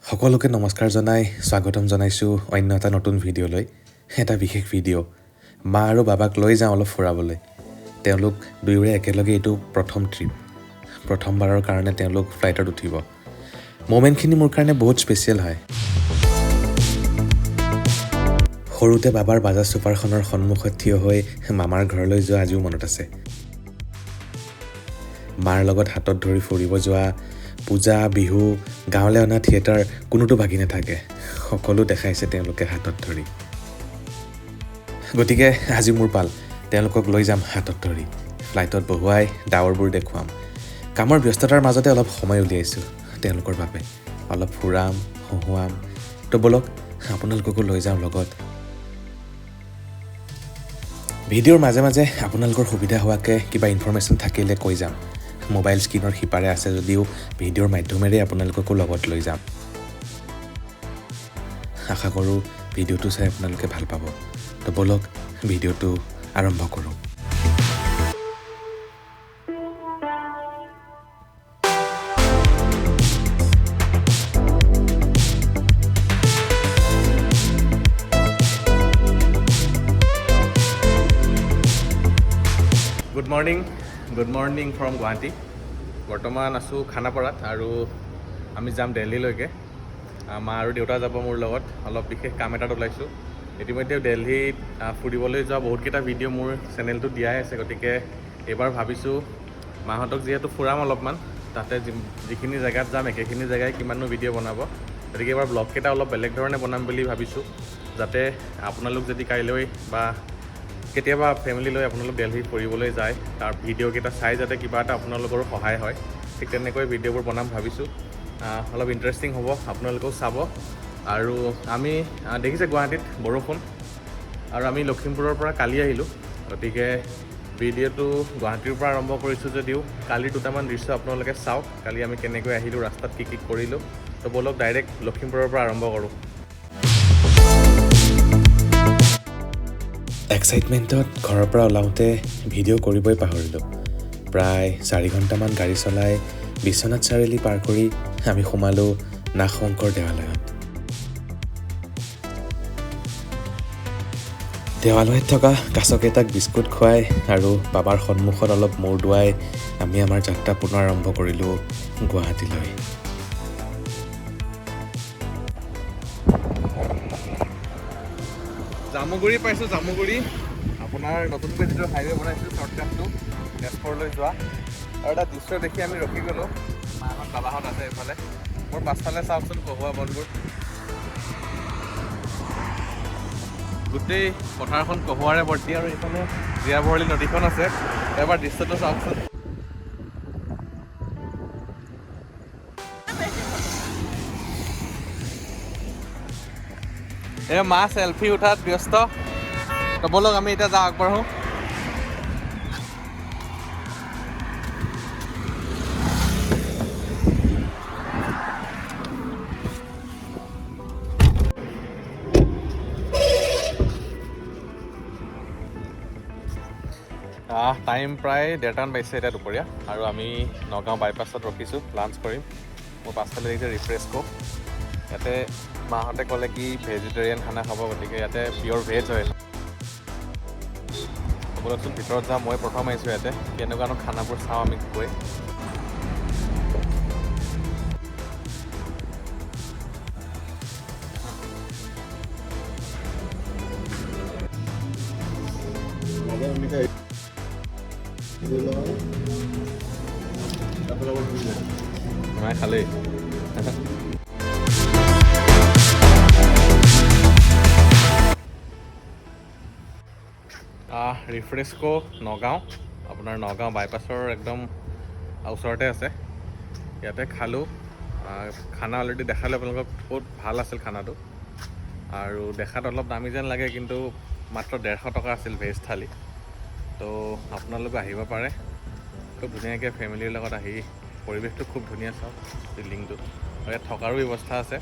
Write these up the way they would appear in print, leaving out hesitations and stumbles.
সকলোকে নমস্কাৰ জনাই স্বাগতম জনাইছোঁ অন্য এটা নতুন ভিডিঅ'লৈ। এটা বিশেষ ভিডিঅ'। মা আৰু বাবাক লৈ যাওঁ অলপ ফুৰাবলৈ। তেওঁলোক দুয়োৰে একেলগে এইটো প্ৰথম ট্ৰিপ। প্ৰথমবাৰৰ কাৰণে তেওঁলোক ফ্লাইটত উঠিব। ম'মেণ্টখিনি মোৰ কাৰণে বহুত স্পেচিয়েল হয়। সৰুতে বাবাৰ বাজাজ ছুপাৰখনৰ সন্মুখত থিয় হৈ মামাৰ ঘৰলৈ যোৱা আজিও মনত আছে। মাৰ লগত হাতত ধৰি ফুৰিব যোৱা, পূজা, বিহু, গাঁৱলৈ অনা থিয়েটাৰ কোনোটো বাকী নাথাকে। সকলো দেখাইছে তেওঁলোকে হাতত ধৰি। গতিকে আজি মোৰ পাল, তেওঁলোকক লৈ যাম হাতত ধৰি, ফ্লাইটত বহুৱাই ডাৱৰবোৰ দেখুৱাম। কামৰ ব্যস্ততাৰ মাজতে অলপ সময় উলিয়াইছোঁ তেওঁলোকৰ বাবে, অলপ ফুৰাম, হহুৱাম। তো ব'লক আপোনালোককো লৈ যাওঁ লগত। ভিডিঅ'ৰ মাজে মাজে আপোনালোকৰ সুবিধা হোৱাকৈ কিবা ইনফৰ্মেশ্যন থাকিলে কৈ যাম। মোবাইল স্ক্ৰীণৰ সিপাৰে আছে যদিও ভিডিঅ'ৰ মাধ্যমেৰে আপোনালোককো লগত লৈ যাম। আশা কৰোঁ ভিডিঅ'টো চাই আপোনালোকে ভাল পাব। তো ব'লক ভিডিঅ'টো আৰম্ভ কৰোঁ। Good morning, good morning from Guwahati. বৰ্তমান আছোঁ খানাপাৰাত আৰু আমি যাম দেলহিলৈকে। মা আৰু দেউতা যাব মোৰ লগত, অলপ বিশেষ কাম এটাত ওলাইছোঁ। ইতিমধ্যে দেলহিত ফুৰিবলৈ যোৱা বহুতকেইটা ভিডিঅ' মোৰ চেনেলটোত দিয়াই আছে, গতিকে এইবাৰ ভাবিছোঁ মাহঁতক যিহেতু ফুৰাম অলপমান, তাতে যিখিনি জেগাত যাম একেখিনি জেগাই কিমাননো ভিডিঅ' বনাব, গতিকে এইবাৰ ব্লগকেইটা অলপ বেলেগ ধৰণে বনাম বুলি ভাবিছোঁ, যাতে আপোনালোক যদি কাইলৈ বা কেতিয়াবা ফেমিলি লৈ আপোনালোক দেলহি ফুৰিবলৈ যায়, তাৰ ভিডিঅ'কেইটা চাই যাতে কিবা এটা আপোনালোকৰো সহায় হয়, ঠিক তেনেকৈ ভিডিঅ'বোৰ বনাম ভাবিছোঁ। অলপ ইণ্টাৰেষ্টিং হ'ব, আপোনালোকেও চাব। আৰু আমি দেখিছে গুৱাহাটীত বৰষুণ, আৰু আমি লখিমপুৰৰ পৰা কালি আহিলোঁ, গতিকে ভিডিঅ'টো গুৱাহাটীৰ পৰা আৰম্ভ কৰিছোঁ যদিও কালিৰ দুটামান দৃশ্য আপোনালোকে চাওক, কালি আমি কেনেকৈ আহিলোঁ, ৰাস্তাত কি কি কৰিলোঁ। তো ব'লক ডাইৰেক্ট লখিমপুৰৰ পৰা আৰম্ভ কৰোঁ। এক্সাইটমেণ্টত ঘৰৰ পৰা ওলাওঁতে ভিডিঅ' কৰিবই পাহৰিলোঁ। প্ৰায় 4 ঘণ্টামান গাড়ী চলাই বিশ্বনাথ চাৰিআলি পাৰ কৰি আমি সোমালোঁ নাগশংকৰ দেৱালয়ত। দেৱালয়ত থকা কাছকেইটাক বিস্কুট খুৱাই আৰু বাবাৰ সন্মুখত অলপ মূৰ দোৱাই আমি আমাৰ যাত্ৰা পুনৰ আৰম্ভ কৰিলোঁ গুৱাহাটীলৈ। জামুগুৰি পাইছোঁ, জামুগুৰি আপোনাৰ নতুনকৈ যিটো হাইৱে বনাইছিল শ্বৰ্টকাটটো তেজপুৰলৈ যোৱা, আৰু এটা দৃশ্য দেখি আমি ৰখি গ'লোঁ। মাহঁত বাবাহঁত আছে এইফালে, মোৰ পাছফালে চাওকচোন কহুৱা বনবোৰ, গোটেই পথাৰখন কহুৱাৰে ভৰ্তি, আৰু এইফালে জীয়াভৰলী নদীখন আছে। এবাৰ দৃশ্যটো চাওকচোন। এই মা চেলফি উঠাত ব্যস্ত। তো ব'লক আমি এতিয়া যাওঁ, আগবাঢ়ো। টাইম প্ৰায় 1:30মান বাজিছে এতিয়া দুপৰীয়া, আৰু আমি নগাঁও বাইপাছত ৰখিছোঁ, লাঞ্চ কৰিম। মোৰ পাছফালে দেখিছে ৰিফ্ৰেছকো। ইয়াতে মাহঁতে ক'লে কি ভেজিটেৰিয়ান খানা খাব, গতিকে ইয়াতে পিয়'ৰ ভেজ হয়। ব'লকচোন ভিতৰত যাওঁ, মই প্ৰথম আহিছোঁ ইয়াতে, কেনেকুৱানো খানাবোৰ চাওঁ আমি গৈ। মায়ে খালেই। ৰিফ্ৰেছকো নগাঁও, আপোনাৰ নগাঁও বাইপাছৰ একদম ওচৰতে আছে। ইয়াতে খালোঁ খানা, অলৰেডি দেখালোঁ আপোনালোকক, বহুত ভাল আছিল খানাটো। আৰু দেখাত অলপ দামী যেন লাগে, কিন্তু মাত্ৰ 150 টকা আছিল ভেজ থালি। তো আপোনালোক আহিব পাৰে খুব ধুনীয়াকৈ ফেমিলিৰ লগত আহি। পৰিৱেশটো খুব ধুনীয়া, চাওক বিল্ডিংটো, আৰু ইয়াত থকাৰো ব্যৱস্থা আছে।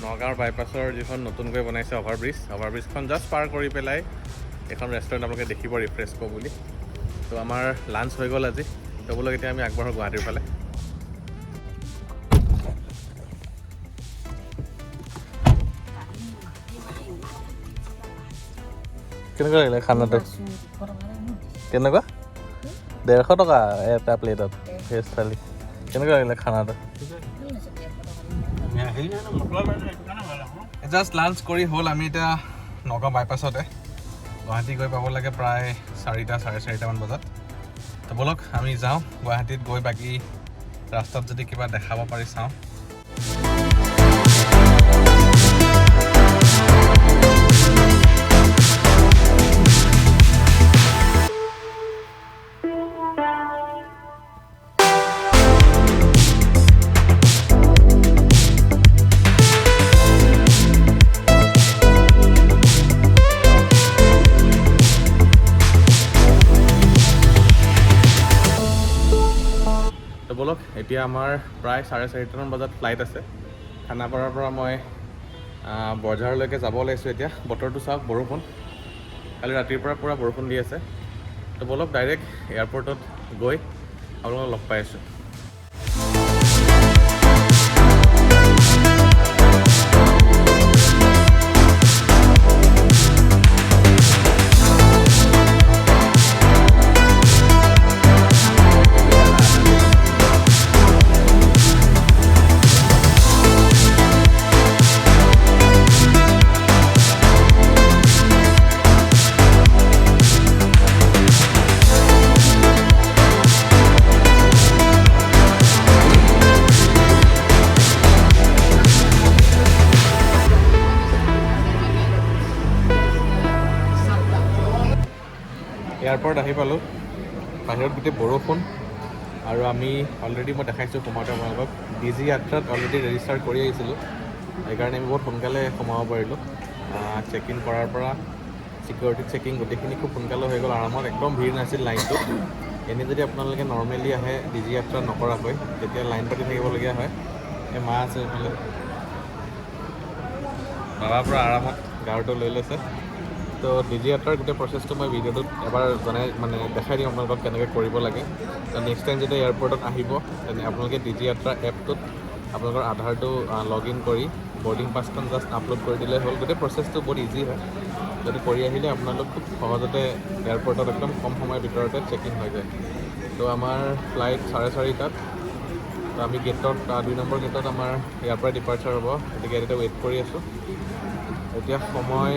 নগাঁৱৰ বাইপাছৰ যিখন নতুনকৈ বনাইছে অভাৰব্ৰিজ, অভাৰব্ৰিজখন জাষ্ট পাৰ কৰি পেলাই এখন ৰেষ্টুৰেণ্ট আপোনালোকে দেখিব, ৰিফ্ৰেছকো বুলি। তো আমাৰ লাঞ্চ হৈ গ'ল আজি। তো ব'লক এতিয়া আমি আগবাঢ়োঁ গুৱাহাটীৰ ফালে। কেনেকুৱা লাগিলে খানাটো? কেনেকুৱা? 150 টকা এটা প্লেটত ভেজ থালি। কেনেকুৱা লাগিলে খানাটো? জাষ্ট লাঞ্চ কৰি হ'ল। আমি এতিয়া নগাঁও বাইপাছতে। গুৱাহাটী গৈ পাব লাগে প্ৰায় 4টা, 4:30মান বজাত। তো ব'লক, আমি যাওঁ। গুৱাহাটীত গৈ বাকী ৰাস্তাত যদি কিবা দেখাব পাৰি চাওঁ। তো ব'লক, এতিয়া আমাৰ প্ৰায় 4:30মান বজাত ফ্লাইট আছে। খানাপাৰাৰ পৰা মই বৰঝাৰলৈকে যাব ওলাইছোঁ। এতিয়া বতৰটো চাওক, বৰষুণ। কালি ৰাতিৰ পৰা পূৰা বৰষুণ দি আছে। তো ব'লক, ডাইৰেক্ট এয়াৰপৰ্টত গৈ আপোনালোকক লগ পাই আছোঁ। এয়াৰপৰ্ট আহি পালোঁ। বাহিৰত গোটেই বৰষুণ আৰু আমি অলৰেডি, মই দেখাইছোঁ সোমাওঁতে আপোনালোকক, ডিজি যাত্ৰাত অলৰেডি ৰেজিষ্টাৰ কৰি আহিছিলোঁ। সেইকাৰণে আমি বহুত সোনকালে সোমাব পাৰিলোঁ। চেক ইন কৰাৰ পৰা ছিকিউৰিটি চেকিং গোটেইখিনি খুব সোনকালে হৈ গ'ল, আৰামত। একদম ভিৰ নাছিল লাইনটোত। এনেই যদি আপোনালোকে নৰ্মেলি আহে ডিজি যাত্ৰা নকৰাকৈ, তেতিয়া লাইন পাতি থাকিবলগীয়া হয়। এই মা আছে এইফালে, বাবা পূৰা আৰামত গাৰুটো লৈ লৈছে। তো ডিজি যাত্ৰাৰ গোটেই প্ৰচেছটো মই ভিডিঅ'টোত এবাৰ জনাই, মানে দেখাই দিম আপোনালোকক কেনেকৈ কৰিব লাগে। তো নেক্সট টাইম যেতিয়া এয়াৰপৰ্টত আহিব, তেনে আপোনালোকে ডিজি যাত্ৰা এপটোত আপোনালোকৰ আধাৰটো লগ ইন কৰি বৰ্ডিং পাছখন জাষ্ট আপলোড কৰি দিলে হ'ল। গোটেই প্ৰচেছটো বহুত ইজি হয়। যদি কৰি আহিলে আপোনালোক খুব সহজতে এয়াৰপৰ্টত একদম কম সময়ৰ ভিতৰতে চেক ইন হৈ যায়। তো আমাৰ ফ্লাইট 4:30ত। তো আমি গেটত, 2 নম্বৰ গেটত আমাৰ ইয়াৰ পৰা ডিপাৰ্চাৰ হ'ব। গতিকে এতিয়া ৱেইট কৰি আছোঁ। এতিয়া সময়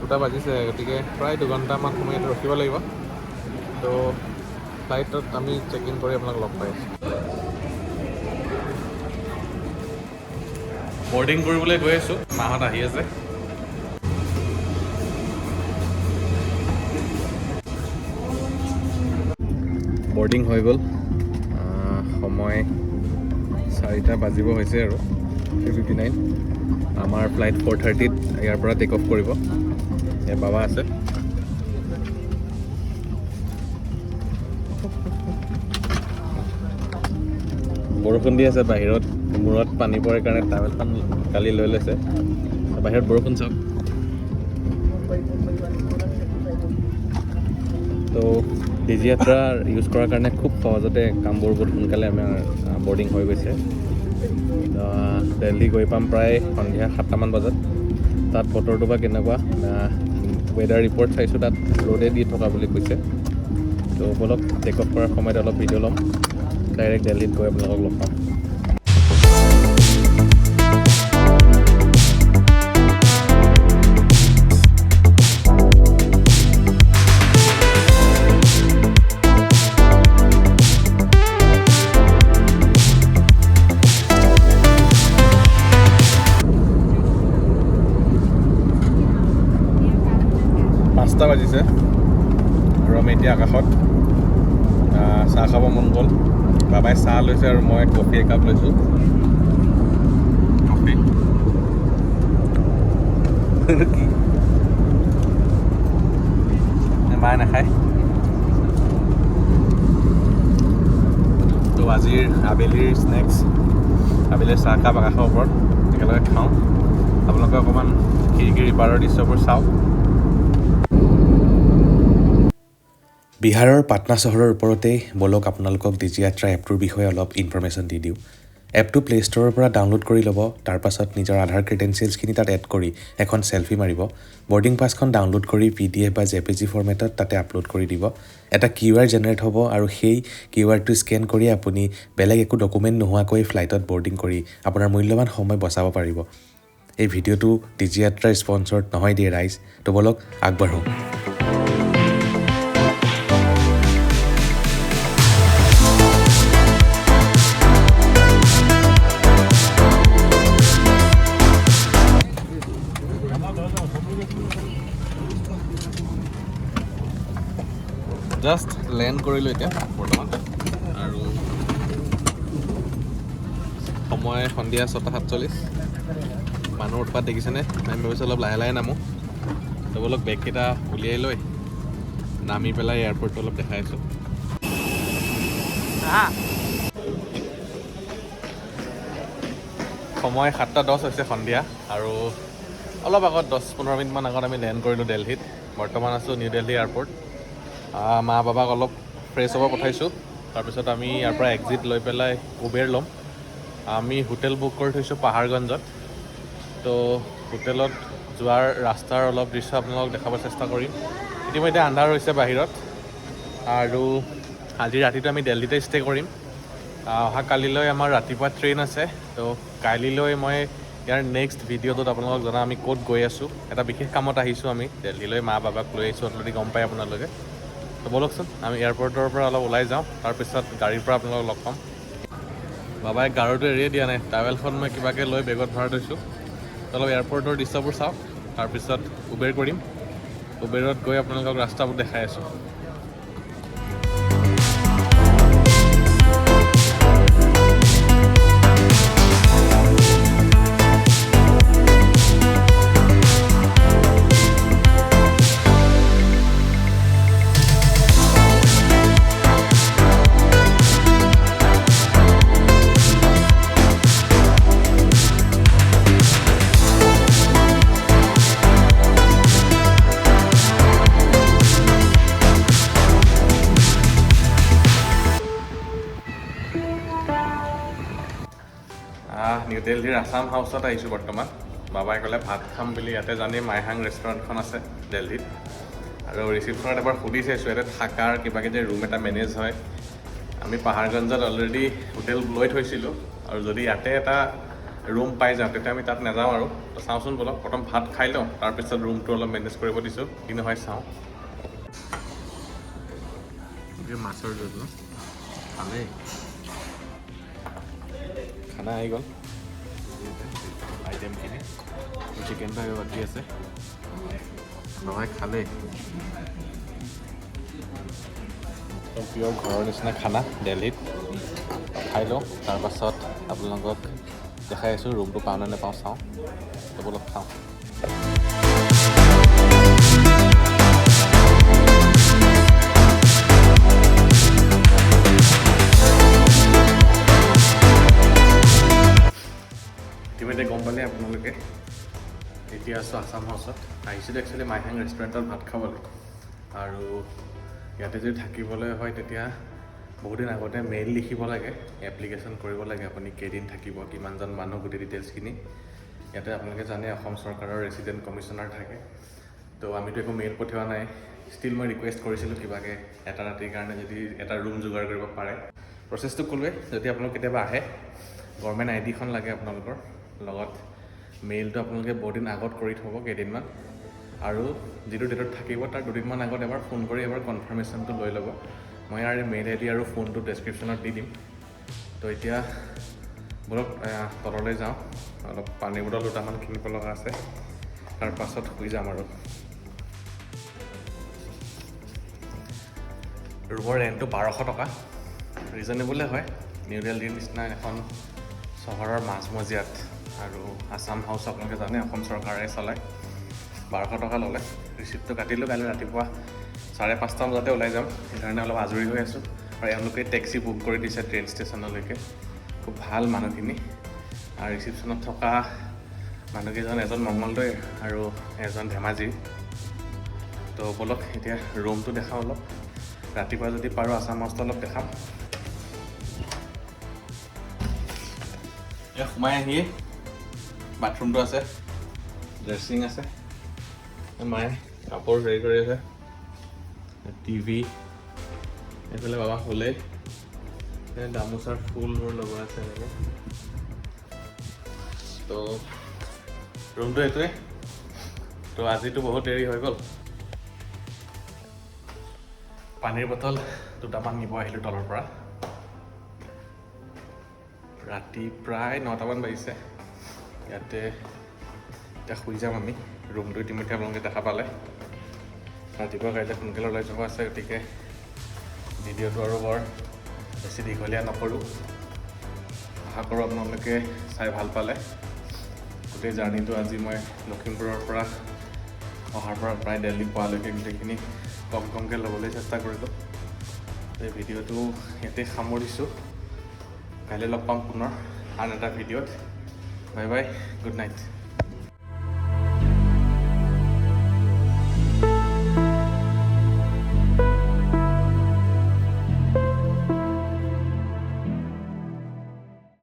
2টা বাজিছে, গতিকে প্ৰায় 2 ঘণ্টামান সময় ইয়াতে ৰখিব লাগিব। তো ফ্লাইটত আমি চেক ইন কৰি আপোনাক লগ পাই আছোঁ। বৰ্ডিং কৰিবলৈ গৈ আছোঁ। মাহঁত আহি আছে। বৰ্ডিং হৈ গ'ল। সময় 4টা বাজিব হৈছে আৰু 3:59। আমাৰ ফ্লাইট 4:30ত ইয়াৰ পৰা টেক অফ কৰিব। এই বাবা আছে। বৰষুণ দি আছে বাহিৰত। মূৰত পানী পৰে কাৰণে টাৱেলখন কালি লৈ লৈছে। বাহিৰত বৰষুণ চাওক। তো ডিজি যাত্ৰা ইউজ কৰাৰ কাৰণে খুব সহজতে কামবোৰ বহুত সোনকালে আমাৰ বৰ্ডিং হৈ গৈছে। দেলহি গৈ পাম প্ৰায় সন্ধিয়া 7টামান বজাত। তাত বতৰটো বা কেনেকুৱা? ৱেডাৰ ৰিপৰ্ট চাইছোঁ, তাত ৰ'দে দি থকা বুলি কৈছে। তো ব'লক, টেক অফ কৰাৰ সময়ত অলপ ভিডিঅ' ল'ম। ডাইৰেক্ট দেলহিত গৈ আপোনালোকক লগ পাম। 5টা বাজিছে আৰু আমি এতিয়া আকাশত। চাহ খাব মন গ'ল। বাবাই চাহ লৈছে আৰু মই কফি একাপ লৈছোঁ। কফি কি মায়ে নাখায়। তো আজিৰ আবেলিৰ স্নেক্স, আবেলিৰ চাহকাপ আকাশৰ ওপৰত একেলগে খাওঁ। আপোনালোকে অকণমান খিৰিকীৰ ইপাৰৰ দৃশ্যবোৰ চাওক। বিহাৰৰ পাটনা চহৰৰ ওপৰতেই ব'লক, আপোনালোকক ডিজি যাত্ৰা এপটোৰ বিষয়ে অলপ ইনফৰমেশ্যন দি দিওঁ। এপটো প্লে ষ্ট'ৰৰ পৰা ডাউনলোড কৰি ল'ব। তাৰপাছত নিজৰ আধাৰ ক্ৰেডেঞ্চিয়েলছখিনি তাত এড কৰি এখন চেলফি মাৰিব। বৰ্ডিং পাছখন ডাউনলোড কৰি পিডিএফ বা জেপিজি ফৰ্মেটত তাতে আপলোড কৰি দিব। এটা কিউআৰ জেনেৰেট হ'ব আৰু সেই কিউআৰটো স্কেন কৰি আপুনি বেলেগ একো ডকুমেণ্ট নোহোৱাকৈ ফ্লাইটত বৰ্ডিং কৰি আপোনাৰ মূল্যৱান সময় বচাব পাৰিব। এই ভিডিঅ'টো ডিজি যাত্ৰাৰ স্পনচৰ্ড নহয় দেই ৰাইজ। তো ব'লক আগবাঢ়োঁ। জাষ্ট লেণ্ড কৰিলোঁ এতিয়া বৰ্তমান আৰু সময় সন্ধিয়া 6:47। মানুহৰ উৎপাত দেখিছেনে? আমি ভাবিছোঁ অলপ লাহে লাহে নামোঁ। তো ব'লক বেগকেইটা উলিয়াই লৈ নামি পেলাই এয়াৰপৰ্টটো অলপ দেখাই আছোঁ। সময় 7:10 হৈছে সন্ধিয়া আৰু অলপ আগত 10-15 মিনিটমান আগত আমি লেণ্ড কৰিলোঁ দেলহিত। বৰ্তমান আছোঁ নিউ দেলহি এয়াৰপৰ্ট। মা বাবাক অলপ ফ্ৰেছ হ'ব পঠাইছোঁ। তাৰপিছত আমি ইয়াৰ পৰা এক্সিট লৈ পেলাই উবেৰ ল'ম। আমি হোটেল বুক কৰি থৈছোঁ পাহাৰগঞ্জত। তো হোটেলত যোৱাৰ ৰাস্তাৰ অলপ দৃশ্য আপোনালোকক দেখাব চেষ্টা কৰিম। ইতিমধ্যে আন্ধাৰ হৈছে বাহিৰত আৰু আজি ৰাতিটো আমি দেলহিতে ষ্টে' কৰিম। অহা কালিলৈ আমাৰ ৰাতিপুৱা ট্ৰেইন আছে। তো কালিলৈ মই ইয়াৰ নেক্সট ভিডিঅ'টোত আপোনালোকক জনাম আমি ক'ত গৈ আছোঁ। এটা বিশেষ কামত আহিছোঁ আমি দেলহিলৈ, মা বাবাক লৈ আহিছোঁ, অলৰেডি গম পায় আপোনালোকে। তো ব'লকচোন আমি এয়াৰপৰ্টৰ পৰা অলপ ওলাই যাওঁ, তাৰপিছত গাড়ীৰ পৰা আপোনালোকক লগ পাম। বাবাই গাৰুটো এৰিয়ে দিয়া নাই, টাৱেলখন মই কিবাকৈ লৈ বেগত ভৰাই থৈছোঁ। অলপ এয়াৰপৰ্টৰ দৃশ্যবোৰ চাওক, তাৰপিছত উবেৰ কৰিম। উবেৰত গৈ আপোনালোকক ৰাস্তাবোৰ দেখাই আছোঁ। নিউ দেলহিৰ আছাম হাউচত আহিছোঁ বৰ্তমান। বাবাই ক'লে ভাত খাম বুলি। ইয়াতে জানেই মাইহাং ৰেষ্টুৰেণ্টখন আছে দেলহিত। আৰু ৰিচিপশ্যনত এবাৰ সুধি চাইছোঁ ইয়াতে থকাৰ কিবাকিবি যে ৰুম এটা মেনেজ হয়। আমি পাহাৰগঞ্জত অলৰেডি হোটেল লৈ থৈছিলোঁ আৰু যদি ইয়াতে এটা ৰুম পাই যাওঁ তেতিয়া আমি তাত নাযাওঁ আৰু। তো চাওঁচোন ব'লক, প্ৰথম ভাত খাই লওঁ, তাৰপিছত ৰুমটো অলপ মেনেজ কৰিব দিছোঁ, কি নহয় চাওঁ। মাছৰ জোল ন ভালেই। খানা আহি গ'ল, আইটেমখিনি। চিকেনটো আহিব বাকী আছে। বাবাই খালেই। একদম পিয়'ৰ ঘৰৰ নিচিনা খানা দেলহিত। খাই লওঁ, তাৰপাছত আপোনালোকক দেখাই আছোঁ ৰুমটো পাওঁ নে নাপাওঁ চাওঁ। তো ব'লক খাওঁ। ইতিমধ্যে গম পালে আপোনালোকে এতিয়া আছোঁ আছাম হাউচত। আহিছিলোঁ একচুৱেলি মাইহাং ৰেষ্টুৰেণ্টত ভাত খাবলৈ। আৰু ইয়াতে যদি থাকিবলৈ হয় তেতিয়া বহুদিন আগতে মেইল লিখিব লাগে, এপ্লিকেশ্যন কৰিব লাগে, আপুনি কেইদিন থাকিব, কিমানজন মানুহ, গোটেই ডিটেইলছখিনি। ইয়াতে আপোনালোকে জানে অসম চৰকাৰৰ ৰেচিডেণ্ট কমিশ্যনাৰ থাকে। তো আমিতো একো মেইল পঠিওৱা নাই, ষ্টিল মই ৰিকুৱেষ্ট কৰিছিলোঁ কিবাকৈ এটা ৰাতিৰ কাৰণে যদি এটা ৰুম যোগাৰ কৰিব পাৰে। প্ৰচেছটো ক'লোৱে, যদি আপোনালোক কেতিয়াবা আহে গভৰ্ণমেণ্ট আই ডিখন লাগে আপোনালোকৰ লগত, মেইলটো আপোনালোকে বহুদিন আগত কৰি থ'ব কেইদিনমান, আৰু যিটো ডেটত থাকিব তাৰ দুদিনমান আগত এবাৰ ফোন কৰি এবাৰ কনফাৰ্মেশ্যনটো লৈ ল'ব। মই ইয়াৰ মেইল আই ডি আৰু ফোনটো ডেছক্ৰিপশ্যনত দি দিম। তো এতিয়া ব'লক তললৈ যাওঁ, অলপ পানী বটল দুটামান কিনিব লগা আছে, তাৰপাছত শুই যাম। আৰু ৰুমৰ ৰেণ্টটো 1200 টকা, ৰিজনেবলে হয় নিউ দেলহিৰ নিচিনা এখন চহৰৰ মাজমজিয়াত। আৰু আছাম হাউচ আপোনালোকে জানে অসম চৰকাৰে চলায়। 1200 টকা ল'লে। ৰিচিপ্টটো কাটিলোঁ, কাইলৈ ৰাতিপুৱা 5:30 বজাতে ওলাই যাম, সেইকাৰণে অলপ আজৰি হৈ আছোঁ। আৰু এওঁলোকে টেক্সি বুক কৰি দিছে ট্ৰেইন ষ্টেচনলৈকে, খুব ভাল মানুহখিনি। আৰু ৰিচিপশ্যনত থকা মানুহকেইজন এজন মংগলদৈৰ আৰু এজন ধেমাজিৰ। তো ব'লক এতিয়া ৰুমটো দেখাওঁ অলপ, ৰাতিপুৱা যদি পাৰোঁ আছাম হাউচটো অলপ দেখাম। এই সোমাই আহি বাথৰুমটো আছে, ড্ৰেছিং আছে, মায়ে কাপোৰ হেৰি কৰি আছে, টিভি, এইফালে বাবা শুলেই। এই গামোচাৰ ফুলবোৰ লগোৱা আছে এনেকৈ। তো ৰুমটো এইটোৱে। তো আজিতো বহুত দেৰি হৈ গ'ল। পানীৰ বটল দুটামান নিব আহিলোঁ তলৰ পৰা। ৰাতি প্ৰায় 9টামান বাজিছে। ইয়াতে এতিয়া শুই যাম আমি। ৰুমটো ইতিমধ্যে আপোনালোকে দেখা পালে। ৰাতিপুৱা কাইলৈ সোনকালে ওলাই যাব আছে, গতিকে ভিডিঅ'টো আৰু বৰ বেছি দীঘলীয়া নকৰোঁ। আশা কৰোঁ আপোনালোকে চাই ভাল পালে গোটেই জাৰ্ণিটো। আজি মই লখিমপুৰৰ পৰা অহাৰ পৰা প্ৰায় দেলহি পোৱালৈকে গোটেইখিনি কম কমকৈ ল'বলৈ চেষ্টা কৰিলোঁ। এই ভিডিঅ'টো ইয়াতে সামৰিছোঁ। কাইলৈ লগ পাম পুনৰ আন এটা ভিডিঅ'ত। Bye bye, good night.